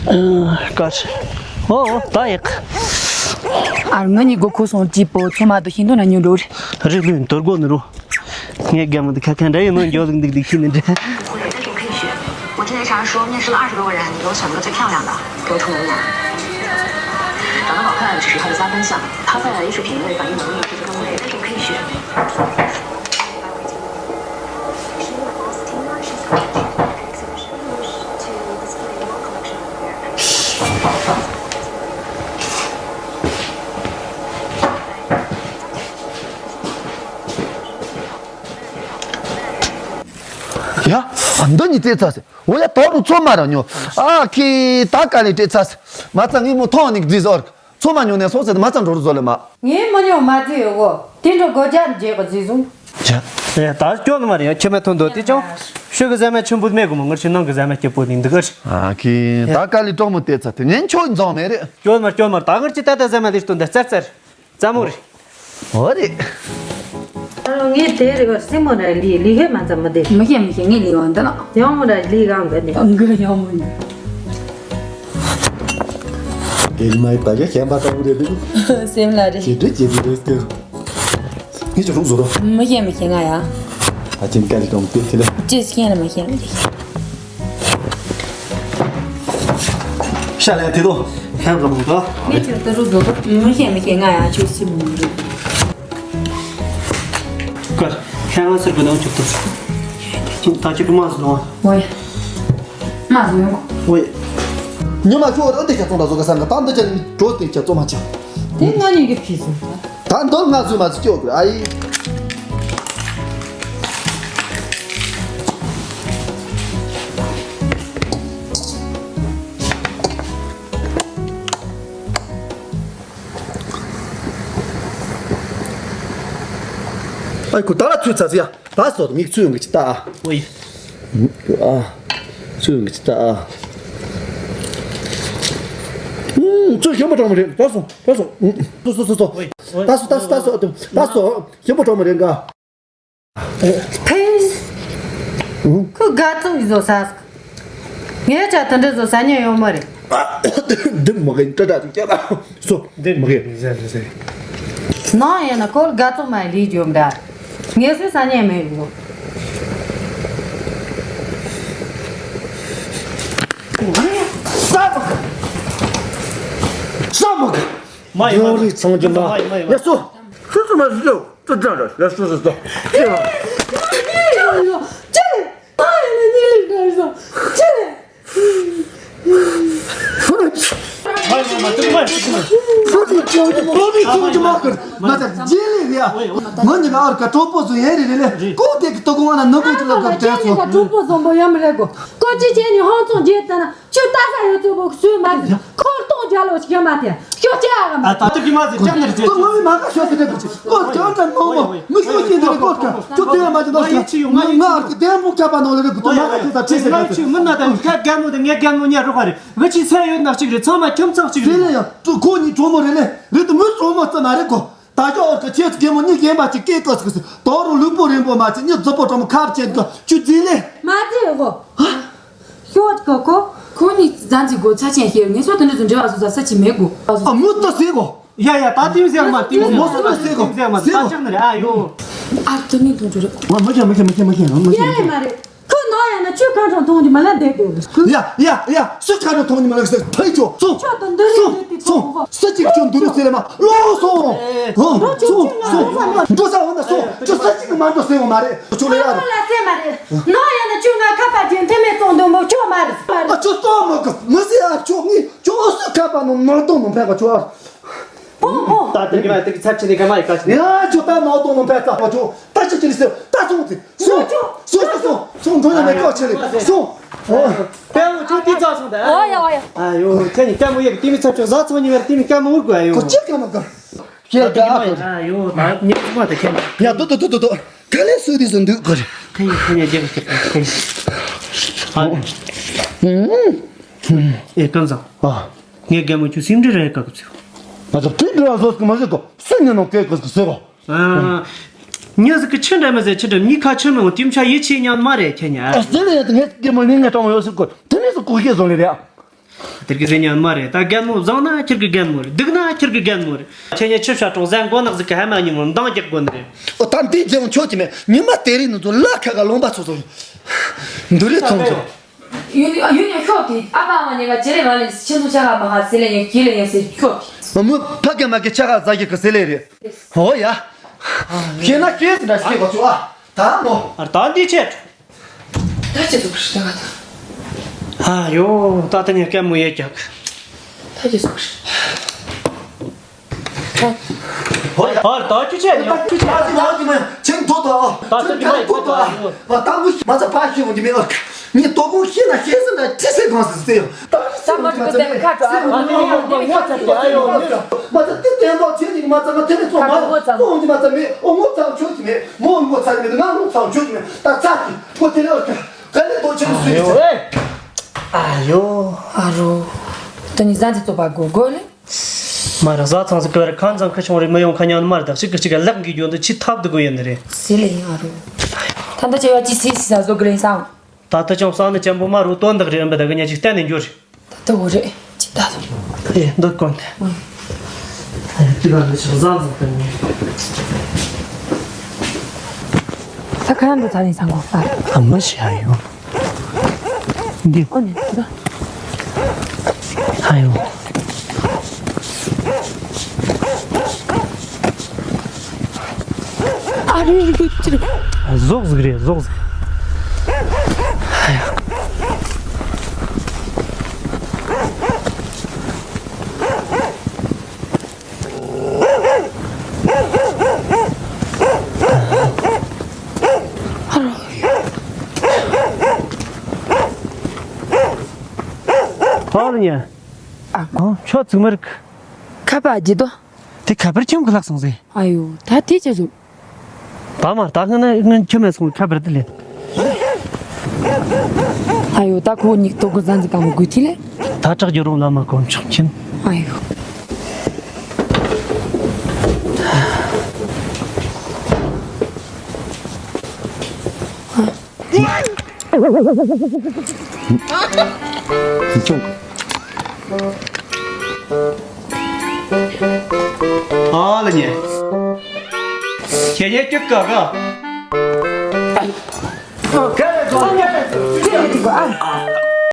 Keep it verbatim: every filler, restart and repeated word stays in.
ཀར། ཨོ་ཨོ་ད་ཡག་ཨ་ང་གཉིས་སྒོ་ཁུག་སོང་ཅི་པོ་ཚོ་མ་དུ་ཤིན་ཏུ་ན་ཉུང་འགྲོ་རེད། རེད་ལུས་དོར་དགོ་ནི་རུ། ངས་རྒན་མོ་དེ་ཁ་ཁ་འདྲ་ཡིན་ནོ་འགྱོ་ལུགས་འདུག་འདུག་ཤི་ནི་འདྲ། 我之前查说面试了二十多个人，你给我选了个最漂亮的，给我充流量。长得好看只是他的加分项，他在艺术品类反应能力是中位。我可以选。 ཡ། ཨ་འདི་གཉིས་བལྟས་ཚར་ཟེར། འོ་ཡ་དོག་རུ་ཚོད་མ་ར་ཉོ། ཨ་ཁི་ད་ག་ལེ་བལྟས་ཚར་ཟེར། མ་ཚ་ངས་མོ་མཐོང་ནི་བརྫིས་ཟོར། ཚོད་མ་ཉོ་ནས་སོང་ཟེར་མ་ཚ་འགྲོ་རུ་ཟོ་ལེ་མ། ངས་མི་ཉོ་མ་བརྫིས་ཡོད་གོ། དེ་འགྲོ་སྒོ་རྒྱབ་འཇལ་གོ་བརྫིས་སོང་། ཡ། ད་སྐྱོ་ནི་མ་རེད་ཡ། ཁྱི་མེད་ཐོན་འདོད་དེ་ཅང་། ཤོད་གི་ཟ་མ་ཆུན་པོ་མེད་གོ་མ་ངར་ཆུ་ནང་གི་ཟ་མ་སྐྱིད་པོ་ནི་འདི་གར། ཨ་ཁི་ད་ག་ལེ་གྲོགས་མོ་བལྟས་ཚར་དེ་ངས་ཁྱོད་འཛོམས་མེད་རེད། སྐྱོ་ནི་མ་སྐྱོ་ནི་མ་ད་ངར་ཆུ་ད་ད་ཟ་མ་ལེ་སྟོན་ད་ཙར་ཙར། ཙམ་མོ་རེད། འོ་རེད། ཨ་ངས་དེ་རེ་བ་སྲིང་མོ་ར་ལི་ལི་ཧེ་མ་ཙམ་མ་དེ། མི་ཤེས་མི་ཤེས་ངས་ལི་བ་འདི་ལ། ཡང་མོ་ར་ལི་གང་གི་ནི། ཨང་གི་ཡང་མོ་ནི། དེ་མ་ཡི་ད་ག་ཤན་པ་ཏང་རེད་འདུག་སེམས་ལ་རེད། ཇེ་དྲི་ཇེ་དྲི་རེད་ཟེར། ངས་ཅི་ལུགས་བཟོ་རོགས། མི་ཤེས་མི་ཤེས་ང་ཡ། ཨ་ཅན་ཀ་ལི་ཏོང་དེ་དེ་ལ། ཅི་ཤེས་ལ་མི་ཤེས་ལ་རེད། ཤ་ལན་དེ་དོ། ཧན་རོ་མོ་དོ། ངས་ཁྱོད་ལྟ་རུ་བཟོ་དོ། མི་ཤེས་མི་ཤེས་ང་ཡང་ཁྱོད་སྲིད་མོ་རེད། ཀར། ཧན་རོ་སེར་པོ་ནང་ཁྱོད་ལྟ། ད་ཁྱོད་ཀྱི་མ་སུ་ནོ། ཝེ། མ་སུ་ཡོང་། ཝེ། ཉི་མ་ཁྱོད་རང་འདི་ཁྱ་ཚོང་ལ་བཟོ་ག་སང་ག་ད་འདི་ཅན་འགྲོ་སྟེ་ཁྱ་ཚོང་མ་ཆག་དེ་ང་གཉིས་ཀྱི་ཕི་སུ། ད་འདོད་ང་བཟོས་མ་ཟིག་སྐྱོ་དགོས་ཨ་ཡི། ཨ་ཁུ་ད་ལ་ཚུད་ཚ་ཟི་ཡ། ད་སོ་མིག་ཚུད་ཡོང་གི་ཅི་ད་ཨ། ཨོ་ཡི། ཨ། ཚུད་ཡོང་གི་ཅི་ད་ཨ། ཚུད་ཞོན་པ་གྲོགས་མ་རེད་ད་སོ་ད་སོ། སོ་སོ་སོ་སོ། ད་སོ་ད་སོ་ད་སོ་ད་སོ་ཞོན་པ་གྲོགས་མ་རེད་འགའ། ཕེས། ཁོས་དགའ་ཚོགས་ཀྱི་བཟོ་ས། ངས་ཅག་དེ་འདྲ་བཟོ་ས་ཉན་ཡོང་མ་རེད། འདི་མ་གི་འདྲ་འདྲ་ཅིག་བྱས་ན་སོ། འདི་མ་གི་ཟེར་ཟེར་ཟེར། ནང་ཡིན་ན་ཁོ་དགའ་ཚོགས་མ་ལས་བརྗོད་འདྲ། ངས་སུས་ས་ཉན་མེད་གོ། ས་མ་གི། ས་མ་གི། མ་ཡོང་རིགས་ཚང་གི་མ། མ་ཡོང་མ་ཡོང་། ཡ་སོ། སུ་སུ་མ་སུ་སུ། ཙི་ཙི་ཙི། ཡ་སུ་སུ་སུ། ཅི་རེད། ཅི་རེད། ད་ཡིན་ན་གཉིད་ལས་འདྲ་སོང་། ཅི་རེད། སུ་ནི་ཅི་ཡོད་ཀྱི་མ་ཀིར། ང་ཚ་རྗེས་ལས་རེད་ཡ། ང་ཉི་མ་ཨར་ཀ་གྲོགས་པོ་ཚོ་ཡན་རེ་རེ་ལས་ཀོ་དེ་གི་ཏོ་གོང་ཨ་ན་ནུ་གོ་ཅི་ལ་གོ་དེ་ཚོ། ང་གྲོགས་པོ་བཟང་པོ་ཡོད་མ་རེད་གོ། ཀོ་ཅི་ཅན་ནི་ཧང་ཚོང་རྗེས་ལྟ་ན། ཁྱོད་ལྟ་ས་ཡོད་ཚོད་པོ་སུས་མ་ཟིན། ཁོར་གཏོང་རྒྱ་ལོ་ཞིག་མ་ཐེ། ཤོག་ཅི་ཨ་ག་མ། ད་ལྟ་གི་མ་ཟིན་ཅང་ནར་ཅི། ད་ང་བའི་མ་ག་ཤོག་ཟིན་དེ་ཀོ་ཅི་ཀོ་ཅི་ཨ་ད་མོ་མོ་མི་ཤོག་ཅི་འདི་ཀོ་ཀ་ཁྱོད་དེ་མ་ཅི་ནོ་ཤོག་ང་ཨར་གི་དེ་མོ་ཁྱབ་པ་ནོ་ལེ་རེ་གུ་ཏོ་མ་ག་ཁྱོད་ད་ཅི་ཟེར་ག་ཅི། ང་ནི་ད་ཁ་རྒན་མོ་དེ་ངའི་རྒན་མོ་ཉལ་རོགས་རེད། ང་ཅི་ཚད་ཡོད་ན་གཅིག་རེད། ཚང་མ་ཁྱིམ་ཚང་གཅིག་རེད། ཟེར་ལེ་ཡ་ཁོ་གཉིས་གྲོགས་མོ་རེད་ལེ། རེད་དེ་མོ་གྲོགས་མོ་ཙམ་མ་རེད་གོ། ད་ཅོག་འོར་གི་ཁྱེད་ཀྱི་མོ་གཉིས་རྒན་པ་ཅིག་སྐད་ཀོ་སི་ཀོ་སི། དོ་རུ་ལུས་པོ་རིང་པོ་མ་ཅིག་གཉིས་རྫི་པོ་གྲོགས་མོ་ཁབ་ཅན་གི་ཁྱོད་རྫི་ལེ། མ་རྫི་གོ། ཤོག་གོ་གོ། ཁོ་གཉིས་ཛན་ཛི་གོ་ཚ་ཆེན་ཤེར་ངེས་སོ་དེ་འདྲ་ཚོ་འབྲེལ་བ་བཟོ་ས་ས་ཆི་མེད་གོ། ཨ་མུ་ཏོ་ཟེར་གོ། ཡ་ཡ་ད་ཏིང་ཟེར་མ་ཏིང་ཟེར་མོ་སོ་ཏོ་ཟེར་གོ། མུ་ཏོ་ཟེར་གོ། ད་ཅག་ནི་རེད་ཨ་ཡོ། ཨ་ཏི་ནི་དུང་ཅོ་རེད། ང་མ་ཁྱེར་མ་ཁྱེར་མ་ཁྱེར་མ་ཁྱེར་མ་ཁྱེར། ཡ་ཡ་མ་རེད། ཁོ་ནོ་ཡ་ན་ཆུ་ཁ་འཕྲོ་མཐོང་གི་མ་ལ་འདེད་དགོས། ཡ་ཡ་ཡ་སུ་ཁ་འཕྲོ་མཐོང་གི་མ་ལ་ཟེར་ཕེ་ཆོ་སོང་སོང་སོང་། ས་གཅིག་ཁྱོད་འདུག་ཟེར་ལ་མ་ལོ་སོང་། སོང་སོང་འགྲོ་ས་འོ་ན་སོང་ཁྱོད་ས་གཅིག་མ་འགྲོ་ཟེར་བ་མ་རེད། ཆུ་ལ་ཡ་ར་ལ་ཟེར་མ་རེད། ནོ་ཡ་ན་ཆུ་ང་ཁ་པ་ཅན་ཐེ་མེ་ཙོང་དུ་མོ་ཆོ་མ་རེད། ཨ་ཆུ་སྟོང་མ་གི་མི་ཟེར་ཨ་ཆོ་ངི་ཆོ་ཨོ་སུ་ཁ་པ་ནོ་ནོ་ཏོང་ནོ་ཕེ་ག་ཆོ་ཨ། ཕོ་ཕོ། ད་དེ་གི་ན་དེ་གི་ཚབ་ཆེ་ནི་ག་མ་ཡི་ག་ཆེ་ནི། ཡ་ཆོ་ད་ནོ་ཏོང་ནོ་ཕེ་ཚ་ཨ་ཆོ་ད་ཆི་ཆི་ནི་ཟེར་ད་སོང་ཚེ་སོང་སོང་སོང་སོང་འགྲོ་ཡ་ནི་ཀོ་ཆེ་ནི་སོང་། ཨོ། པེ་འོ་ཆུ་ཏི་ཙག་སོང་ད། ཨོ་ཡ་ཨོ་ཡ། ཨ་ཡོ་ཁྱེད་ནི་ཀ་མོ་ཡ་གི་ཏི་མི་ཚབ་ཆོ་ཟ་ཚོང་ཉི་བར་ཏི་མི་ཀ་མོ་འུར་གོ་ཨ་ཡོ། ཁོ་ཅི་ཀ་མོ་ག་ཁྱེད་ད་ཨ་ཁོ། ཨ་ཡོ་ད་ཉི་མ་ད་ཁྱེད། ཡ་དོ་དོ་དོ་དོ་དོ། ག་ལེ་སུ་དི་སུ་འདུག་གོ་རེ། ཐེ་ཡི་ཐེ་ཡི་རྒྱབ་ཀྱི་ཐེ་ཡི། ཨ། ཨེ་ཀན་ཟང་། ཨ། ངས་རྒན་མོ་ཁྱོད་སེམས་ཁྲལ་རེ་ག་གི་ཚིག་ང་ཚོ་དེ་འདྲ་བཟོ་སྐུ་མ་ཟེར་གོ་སུ་ཉན་ནོ་སྐད་གོ་སྐུ་ཟེར་གོ། ཨ། ཉ་ཟིག་གི་ཆི་འདྲ་མི་ཟེར་ཆི་འདྲ་མི་ཁ་ཆི་མི་འོང་དེ་མཆའ་ཡིད་ཆེས་ཉམས་མ་རེད་ཁྱེད་ཉ། ཨ་ཟེར་ལེ་ཡ་དེ་ངས་རྒན་མོ་ནི་ངས་གྲོང་ཡོད་ཟེར་གོ་དེ་ནས་སུ་གོ་ཤེས་བཟོ་ལེ་རེད། དེར་གི་རེ་ཉན་མ་རེད། ད་རྒན་མོ་བཟང་ན་ཁྱེད་ཀྱི་རྒན་མོ་རེད། སྡུག་ན་ཁྱེད་ཀྱི་རྒན་མོ་རེད། ཁྱེད་ཉིད་ཆུ་བྱ་གྲོགས་ཟན་མགོ་ནག་ཟིག་གི་ཧ་མ་ཉིན་མོ་འདང་རྒྱག་དགོ་ནི་རེད། ཨོ་ད་འདི་རྒྱལ་བོ་མཆོག་གི་མེད། ཉི་མ་དེ་རིང་ནི་ཚོ་ལ་ཁ་ག་ལོང་པ་ཚོ་ཚོ་འདུ་རེ་ཚོང་ཚོ། ཡུན་ཡུན་ཡང་ཤོག་དེ་ཨ་ཕ་མ་ཉེ་ག་ཅེ་རེ་མ་ལེ་ཁྱེད་ཚོ་ཆ་ག་མ་ཧ་སེ་ལེ་ཡང་གི་ལེ་ཡང་སེ་ཤོག་དེ། མ་མོ་ཕ་ག་མ་གི་ཆ་ག་ཟ་གི་གི་སེ་ལེ་རེད། ཧོ་ཡ། ཁྱེད་ན་ཁྱེད་ཟིན་ད་ཤེས་གོ་ཆུ་ཨ། ད་མོ། ཨ་ད་འདི་ཆེད། ད་ཅི་ཟུག་ཞིག་ད་ག་ད། ཨ་ཡོ། ད་ལྟ་ནས་སྐད་མོ་ཡེ་རྒྱག་ད་ཅི་ཟུག་ཞིག་ཧོ་ཡ། ཨ་ད་ཅི་བྱས་ཉོ། ད་ཅི་བྱས་ཉོ་གི་མ་ཡང་ཆེན་ཐོ་ད། ད་ཅི་གི་མ་ཡང་ཐོ་ད། བ་ད་མི་མ་ཚ་པ་ཤི་འོང་གི་མེད་ཨོ། ངས་ཏོ་གོང་ཤི་ན་ཤེས་སུ་ན་ཅི་སེ་གང་སུ་སེ་ཡོ། ད་ཤི་འོང་གི་མ་ཚ་མེད། ཤི་འོང་གི་མ་ཚ་ངོ་ཚ་གི་ཨ་ཡོ། མ་ཚ་དེ་བསྟན་པ་ཆེ་ནི་མ་ཚ་ང་དེ་ནས་ཚོ་མ་ཚོ་འོང་གི་མ་ཚ་མེད། ཨོ་ངོ་ཚ་ཆོག་གི་མེད། མོ་ངོ་ཚ་གི་མེད། ང་ངོ་ཚ་ཆོག་གི་མེད། ད་ཚ་གི་ཁོ་དེ་ནས་ཨོ། ག་ནས་ཏོ་ཆེན་སུ་ཡོད། ཨ་ཡོ། ཨ་རོ། ད་ནི་ཟ་འདི་ཚོ་པ་གོ་གོ་ལེ། མ་ར་ཟ་ཚང་ཟིག་གི་བར་ཁ་འཛམ་ཁ་ཆུང་རེ་མི་ཡོང་ཁ་ཉང་ནི་མ་ར་ད་ཞིག་གི་ཞིག་ག་ལག་གི་རྒྱུ་འདི་ཆི་ཐབས་འདི་གོ་ཡིན་ནི་རེད། སི་ལེ་ཡིན་ཨ་རོ། ད་འདི་ཆེ་བ་ཅི་སི་སི་ཟ་བཟོ་གི་རེད་སང་། ད་ལྟ་ཅང་བསམ་ནི་ཅན་པོ་མ་རུ་དོན་འདི་རེད་ཨམ་པ་ད་གི་ཉ་ཅིག་གཏན་ནས་འགྱུར། ད་ལྟ་འོ་རེད་ཅི་ད་དུ། ཨེ་འདི་དཀོན་ཏེ། ཨེ་དེ་ག་འདི་ཆགས་ཟང་ཟང་སྟེ་ནི། ད་ག་ཡང་འདི་ཚ་ནི་སང་གོ་ཨ། ཨ་མ་ཤི་ཨ་ཡོ། འདི། ཨོ་ནི་ད། ཨ་ཡོ། ཨ་རེ་རེ་ཅི་རེད། ཟོག་ཟིག་རེད་ཟོག་ཟིག་ཨ་ལ་ཉ། ཨ། ཨ་ཆོ་ཙིག་མ་རིག་ཁ་པར་ཇི་དོ། དེ་ཁ་པར་ཁྱིམ་གི་ལྷག་སོང་ཟེ། ཨ་ཡོ་ད་དེ་ཅི་ཟུག་ད་མ་ད་ང་ན་ང་ཁྱོད་མེད་སོང་ཁ་པར་དེ་ལེན། ཨ་ཡོ་ད་ཁོ་གཉིས་ཏོ་གོ་ཟན་ཟི་ཀ་མོ་དགོས་ཐི་ལེ། ད་དྲག་རྒྱུ་རུང་ལ་མ་གོམ་ཆོག་ཁྱིན། ཨ་ཡོ། ཨ་ལ་ཉེ། ཁྱེད་ཉེ་ཅིག་ག་ག